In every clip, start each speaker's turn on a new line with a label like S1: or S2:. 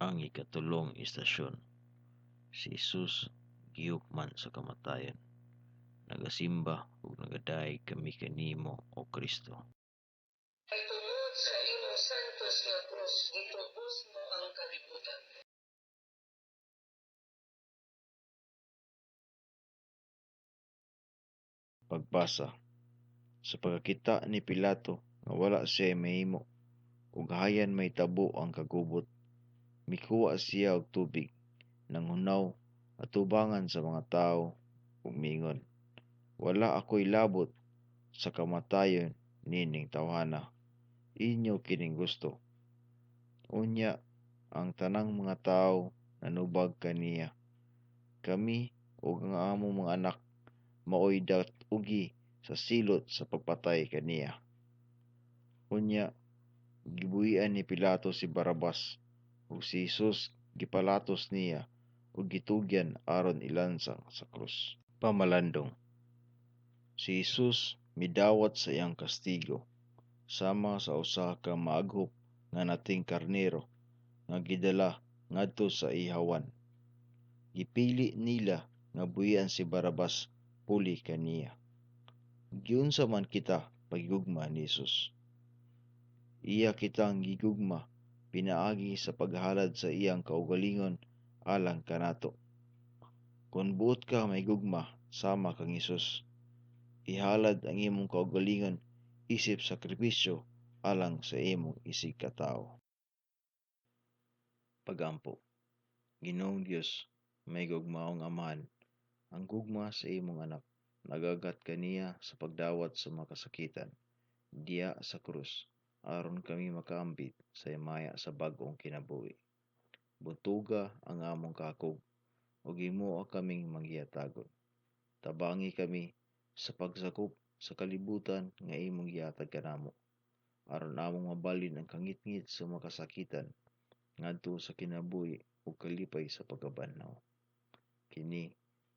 S1: Ang ikatulong istasyon. Si Jesus gihukman sa kamatayon. Nagasimba ug nagadayeg kami kanimo, O Kristo.
S2: Kay tungod sa imong santos nga krus gitubos mo ang kalibutan.
S1: Pagbasa. Sa pagkakita ni Pilato nga wala siya'y mahimo ug hayan mahitabo ang kagubot, mikuha siya og tubig, nanghunaw atubangan sa mga tawo ug miingon, "Wala ako'y labot sa kamatayon niining tawhana. Inyo kining gusto." Unya ang tanang mga tawo nanubag kaniya, "Kami ug ang among mga anak maoy dat-ugi sa silot sa pagpatay kaniya." Unya gibuhian ni Pilato si Barabas, ug si Jesus gipalatos niya ug gitugyan aron ilansang sa krus. Pamalandong. Si Jesus midawat sa iyang kastigo sama sa usa ka maaghop nga nating karnero nga gidala ngadto sa ihawan. Gipili nila nga buhian si Barabas puli kaniya. Giunsa man kita paghigugma ni Jesus? Iya kitang gigugma pinaagi sa paghalad sa iyang kaugalingon alang kanato. Kon buot ka mahigugma sama kang Hesus, ihalad ang imong kaugalingon isip sakripisyo alang sa imong isigkatawo. Pagampo. Ginoong Dios, mahigugmaong Amahan, ang gugma sa imong Anak nagagat kaniya sa pagdawat sa mga kasakitan diha sa krus aron kami makaambit sa himaya sa bag-ong kinabuhi. Buntuga ang among kakog ug himoa kaming manggihatagon. Tabangi kami sa pagsakop sa kalibutan nga imong gihatag kanamo, aron among mabalhin ang kangitngit sa mga kasakitan ngadto sa kinabuhi ug kalipay sa pagkabanhaw. Kini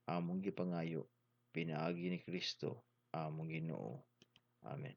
S1: among gipangayo pinaagi ni Kristo among Ginoo. Amen.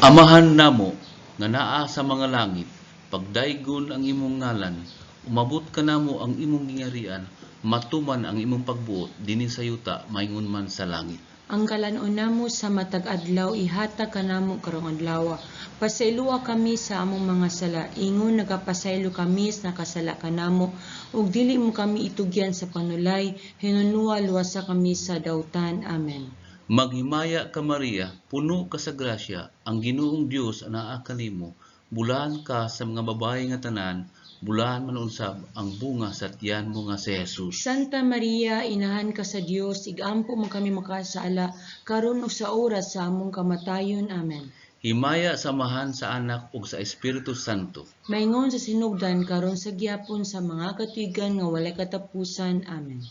S3: Amahan namo nga naa sa mga langit, pagdaygon ang imong ngalan, umabot kanamo ang imong gingharian, matuman ang imong pagbuot dinhi sa yuta maingon man sa langit.
S4: Ang kalan-on namo sa matag adlaw ihatag kanamo karong adlaw. Pasayloa kami sa among mga sala, ingon nagapasaylo kami sa nakasala kanamo, ug dili mo kami itugyan sa panulay, hinunua luwasa kami sa dautan. Amen.
S3: Maghimaya ka Maria, puno ka sa grasya, ang Ginoong Dios anaa kanimo, bulahan ka sa mga babaye nga tanan, bulahan man usab ang bunga sa tiyan mo nga si Jesus.
S4: Santa Maria, inahan ka sa Dios, igampo mo kami makasala, karon ug sa oras sa among kamatayon. Amen.
S3: Himaya sa Amahan, sa Anak ug sa Espiritu Santo.
S4: Maingon sa sinugdan, karon sa gihapon, sa mga katuigan nga walay katapusan. Amen.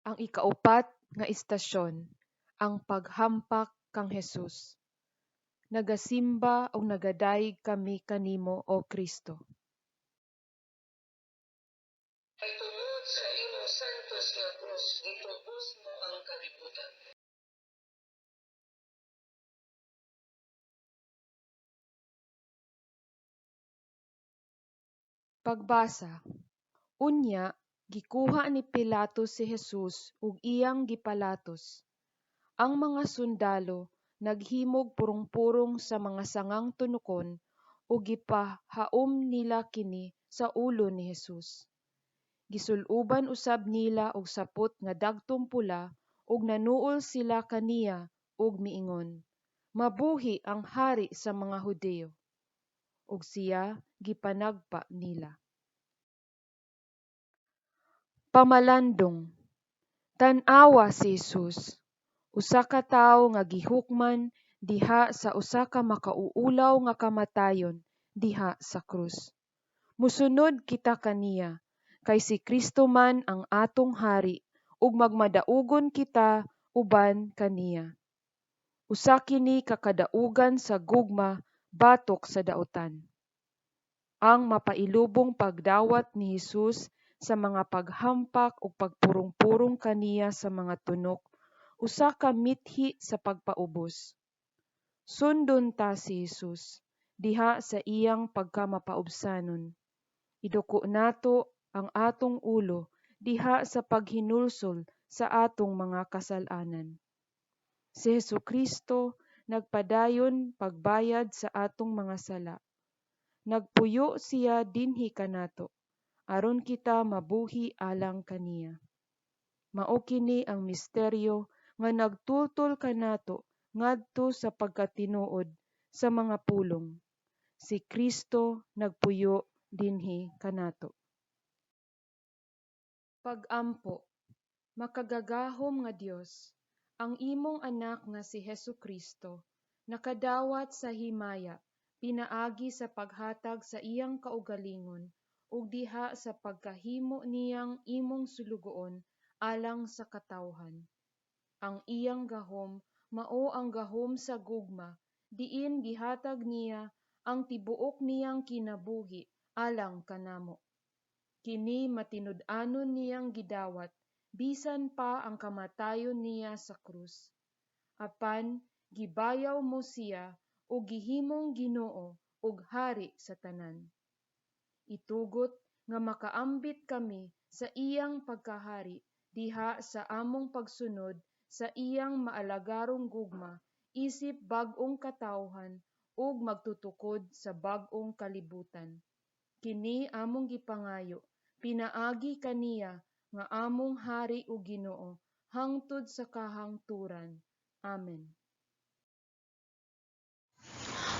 S5: Ang ikaupat nga istasyon, ang paghampak kang Jesus. Nagasimba ug nagadayeg kami kanimo, O Kristo.
S2: Kay tungod sa imong santos nga krus gitubos mo ang kalibutan.
S5: Pagbasa. Unya gikuha ni Pilato si Jesus ug iyang gipalatos. Ang mga sundalo naghimog purong-purong sa mga sangang tunokon ug gipahaom nila kini sa ulo ni Jesus. Gisul-uban usab nila og sapot nga dagtong pula ug nanuol sila kaniya ug miingon, "Mabuhi ang hari sa mga Hudiyo." Ug siya gipanagpa nila. Pamalandong. Tan-awa si Jesus, usa ka tawo nga gihukman diha sa usa ka makauulaw nga kamatayon diha sa krus. Mosunod kita kaniya, kay si Kristo man ang atong hari ug magmadaugon kita uban kaniya. Usa kini ka kadaugan sa gugma batok sa dautan. Ang mapailubong pagdawat ni Hesus sa mga paghampak ug pagpurong-purong kaniya sa mga tunok, usa ka mithi sa pagpaubos. Sundon ta si Hesus, diha sa iyang pagkamapaubsanon. Iduko nato ang atong ulo diha sa paghinulsol sa atong mga kasal-anan. Si Hesukristo nagpadayon pagbayad sa atong mga sala. Nagpuyo siya dinhi kanato aron kita mabuhi alang kaniya. Mao kini ang misteryo nga nagtultol kanato ngadto sa pagkatinuod sa mga pulong, si Kristo nagpuyo dinhi kanato. Pag-ampo. Makagagahom nga Dios, ang imong anak nga si Hesukristo nakadawat sa himaya pinaagi sa paghatag sa iyang kaugalingon ug diha sa pagkahimo niyang imong sulugoon alang sa katawhan. Ang iyang gahom mao ang gahom sa gugma diin gihatag niya ang tibuok niyang kinabuhi alang kanamo. Kini matinud-anon niyang gidawat bisan pa ang kamatayon niya sa krus. Apan gibayaw mo siya ug gihimong Ginoo ug hari sa tanan. Itugot nga makaambit kami sa iyang pagkahari diha sa among pagsunod sa iyang maalagarong gugma isip bag-ong katawhan ug magtutukod sa bag-ong kalibutan. Kini among gipangayo pinaagi kaniya nga among hari ug Ginoo hangtod sa kahangturan. Amen.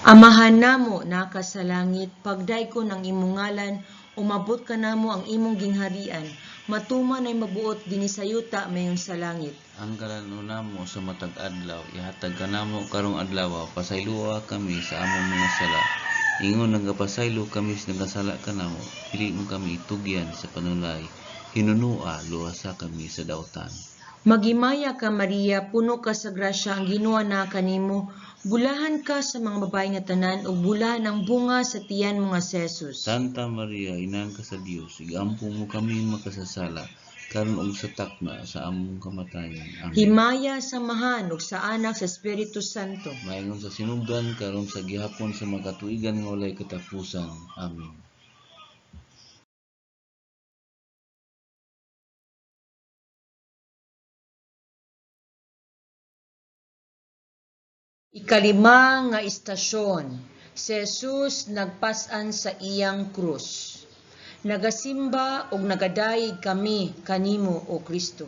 S4: Amahan namo naa ka sa langit, pagdaykon ang imong ngalan, umabot kanamo ang imong gingharian, matuman ang mabuot dinhi sa yuta mayon sa langit.
S3: Ang kalanon namo sa matag adlaw ihatag kanamo karong adlaw. Pasayloa kami sa among mga sala, ingon nagapasaylo kami sa nagasala kanamo. Dili mo kami itugyan sa panulay, hinunoa luwasa kami sa dautan.
S4: Maghimaya ka Maria, puno ka sa grasya, ang Ginoo naa kanimo, bulahan ka sa mga babaye nga tanan ug bulahan ang bunga sa tiyan mo nga si Jesus.
S3: Santa Maria, inahan ka sa Dios, igampo mo kaming makasasala karon ug sa takna sa among kamatayon. Amen.
S4: Himaya sa Amahan ug sa Anak sa Espiritu Santo.
S3: Maingon sa sinugdan karon sa gihapon sa makatuigan nga walay katapusan. Amen.
S4: Ikalima nga istasyon, si Jesus nagpas-an sa iyang krus. Nagasimba ug nagadayeg kami kanimo, o Kristo.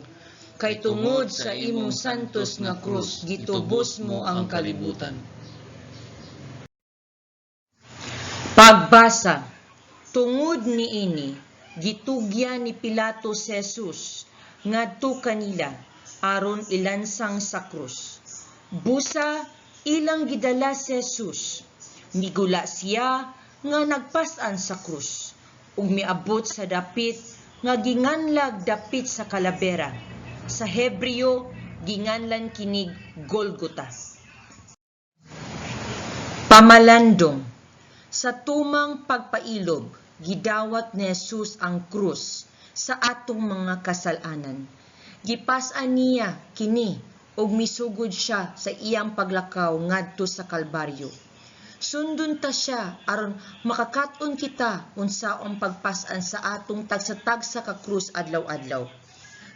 S4: Kay tungod sa imong santos nga krus gitubos mo ang kalibutan. Pagbasa. Tungod niini, gitugyan ni Pilato si Jesus ngadto kanila aron ilansang sa krus. Busa ilang gidala si Jesus. Migula siya nga nagpas-an sa krus ug miabot sa dapit nga ginganlag dapit sa kalabera. Sa Hebreo ginganlan kinig Golgota. Pamalandong. Sa tumang pagpailob, gidawat ni Jesus ang krus sa atong mga kasal-anan. Gipas-an niya kini ug misugod siya sa iyang paglakaw ngadto sa Kalbaryo. Sundon ta siya aron makakat-on kita unsaon pagpas-an sa atong tagsa-tagsa ka krus adlaw-adlaw.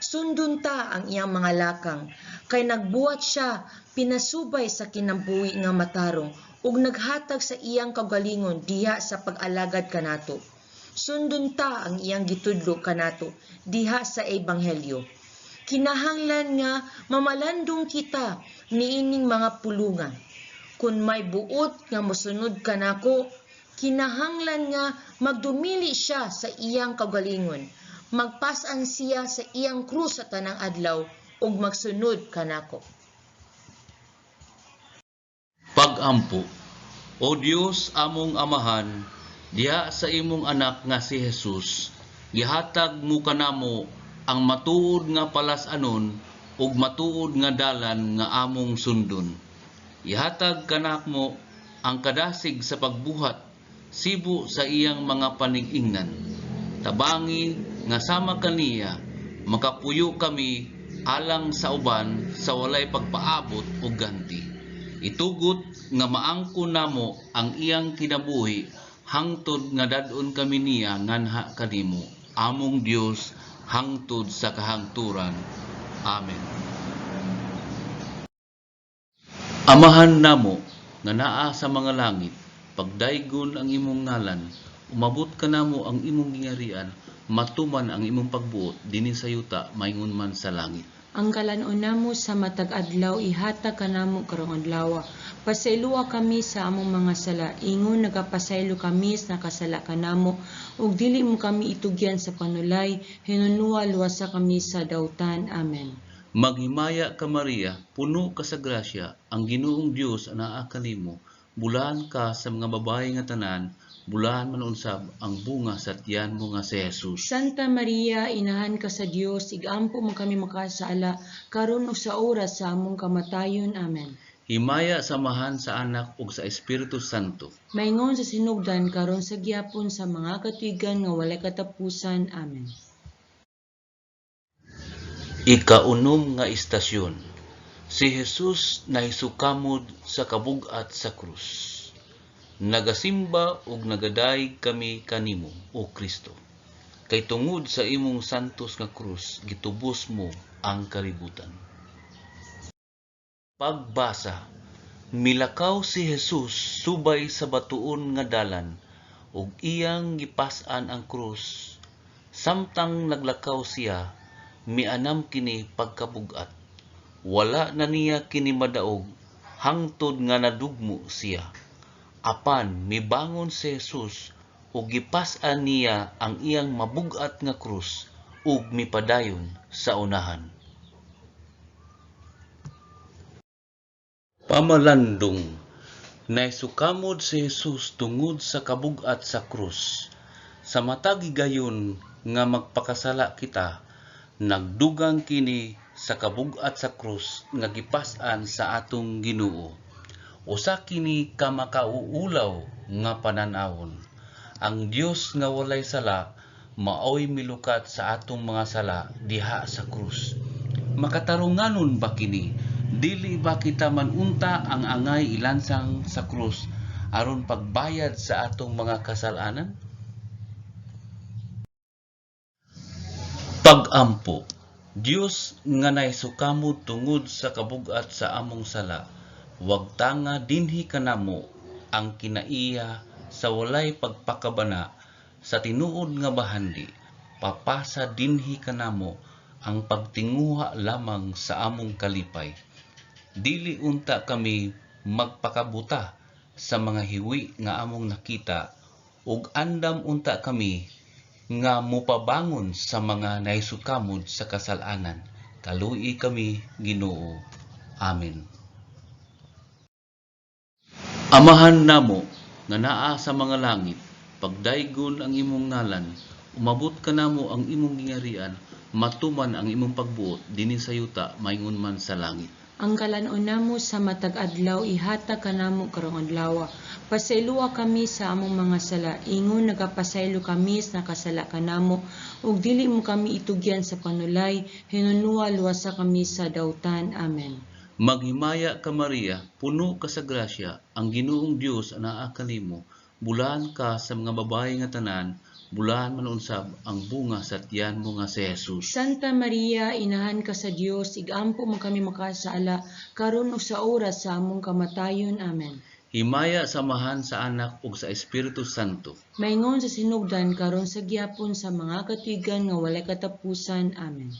S4: Sundon ta ang iyang mga lakang kay nagbuhat siya pinasubay sa kinabuhi nga matarong ug naghatag sa iyang kaugalingon diha sa pag-alagad kanato. Sundon ta ang iyang gitudlo kanato diha sa ebanghelyo. Kinahanglan nga mamalandong kita niining mga pulungan. Kun may buot nga mosunod kanako, kinahanglan nga magdumili siya sa iyang kaugalingon, magpas-an siya sa iyang krus sa tanang adlaw ug magsunod kanako.
S3: Pag-ampo. O Dios among Amahan, diha sa imong anak nga si Jesus, gihatag mo kanamo ang matuod nga palas-anon ug matuod nga dalan nga among sundon. Ihatag kanamo ang kadasig sa pagbuhat sibo sa iyang mga panig-ingnan. Tabangi nga sama kaniya makapuyo kami alang sa uban sa walay pagpaabot og ganti. Itugot nga maangkon namo ang iyang kinabuhi hangtod nga dad-on kami niya nganha kanimo, among Dios, hangtod sa kahangturan. Amen. Amahan namo nga naa sa mga langit, pagdaygon ang imong ngalan, umabot kanamo ang imong gingharian, matuman ang imong pagbuot dinhi sa yuta maingon man sa langit.
S4: Ang kalan-on namo sa matag adlaw ihatag kanamo karong adlaw. Pasayloa kami sa among mga sala, ingon nagapasaylo kami sa nakasala kanamo, ug dili mo kami itugyan sa panulay, hinunua luwasa kami sa dautan. Amen.
S3: Maghimaya ka Maria, puno ka sa grasya, ang Ginoong Dios anaa kanimo. Bulahan ka sa mga babaye nga tanan, bulahan man usab ang bunga sa tiyan mo nga si Jesus.
S4: Santa Maria, inahan ka sa Dios, igampo mo kami makasala, karon ug sa oras sa among kamatayon. Amen.
S3: Himaya sa Amahan, sa Anak ug sa Espiritu Santo.
S4: Maingon sa sinugdan karon sa gihapon sa mga katuigan nga walay katapusan. Amen.
S3: Ikaunom nga istasyon. Si Jesus nahisukamod sa kabug-at sa krus. Nagasimba ug nagadayeg kami kanimo, o Kristo. Kay tungod sa imong santos nga krus gitubos mo ang kalibutan. Pagbasa. Milakaw si Jesus subay sa batuon nga dalan ug iyang gipas-an ang krus. Samtang naglakaw siya, mianam kini pagkabug-at. Wala na niya kini madaog hangtod nga nadugmo siya. Apan mibangon si Jesus ug gipas-an niya ang iyang mabug-at nga krus ug mipadayon sa unahan. Pamalandong. Naisukamod si Jesus tungod sa kabug-at sa krus. Sa matag higayon nga magpakasala kita, nagdugang kini sa kabug-at sa krus nga gipas-an sa atong Ginoo. Usa kini ka makauulaw nga panan-awon. Ang Dios nga walay sala maoy milukat sa atong mga sala diha sa krus. Makatarunganon ba kini? Dili ba kita man unta ang angay ilansang sa krus aron pagbayad sa atong mga kasalanan? Pag-ampo. Dios nga naisukamod tungod sa kabug-at sa among sala, wagtanga dinhi kanamo ang kinaiya sa walay pagpakabana sa tinuod nga bahandi. Papasa dinhi kanamo ang pagtinguha lamang sa among kalipay. Dili unta kami magpakabuta sa mga hiwi nga among nakita ug andam unta kami nga mopabangon sa mga nahisukamod sa kasalanan. Kaluoyi kami, Ginoo. Amen. Amahan namo nga naa sa mga langit, pagdaygon ang imong ngalan, umabot kanamo ang imong gingharian, matuman ang imong pagbuot dinhi sa yuta maingon man sa langit.
S4: Ang kalan-on namo sa matag adlaw ihatag kanamo karong adlaw. Pasayloa kami sa among mga sala, ingon nagapasaylo kami sa nakasala kanamo, ug dili mo kami itugyan sa panulay, hinunua luwasa kami sa dautan. Amen.
S3: Maghimaya ka Maria, puno ka sa grasya, ang Ginoong Dios anaa kanimo. Bulahan ka sa mga babaye nga tanan, bulahan man usab ang bunga sa tiyan mo nga si Jesus.
S4: Santa Maria, inahan ka sa Dios, igampo mo kami makasala, karon ug sa oras sa among kamatayon. Amen.
S3: Himaya sa Amahan, sa Anak ug sa Espiritu Santo.
S4: Maingon sa sinugdan karon sa gihapon sa mga katuigan nga walay katapusan. Amen.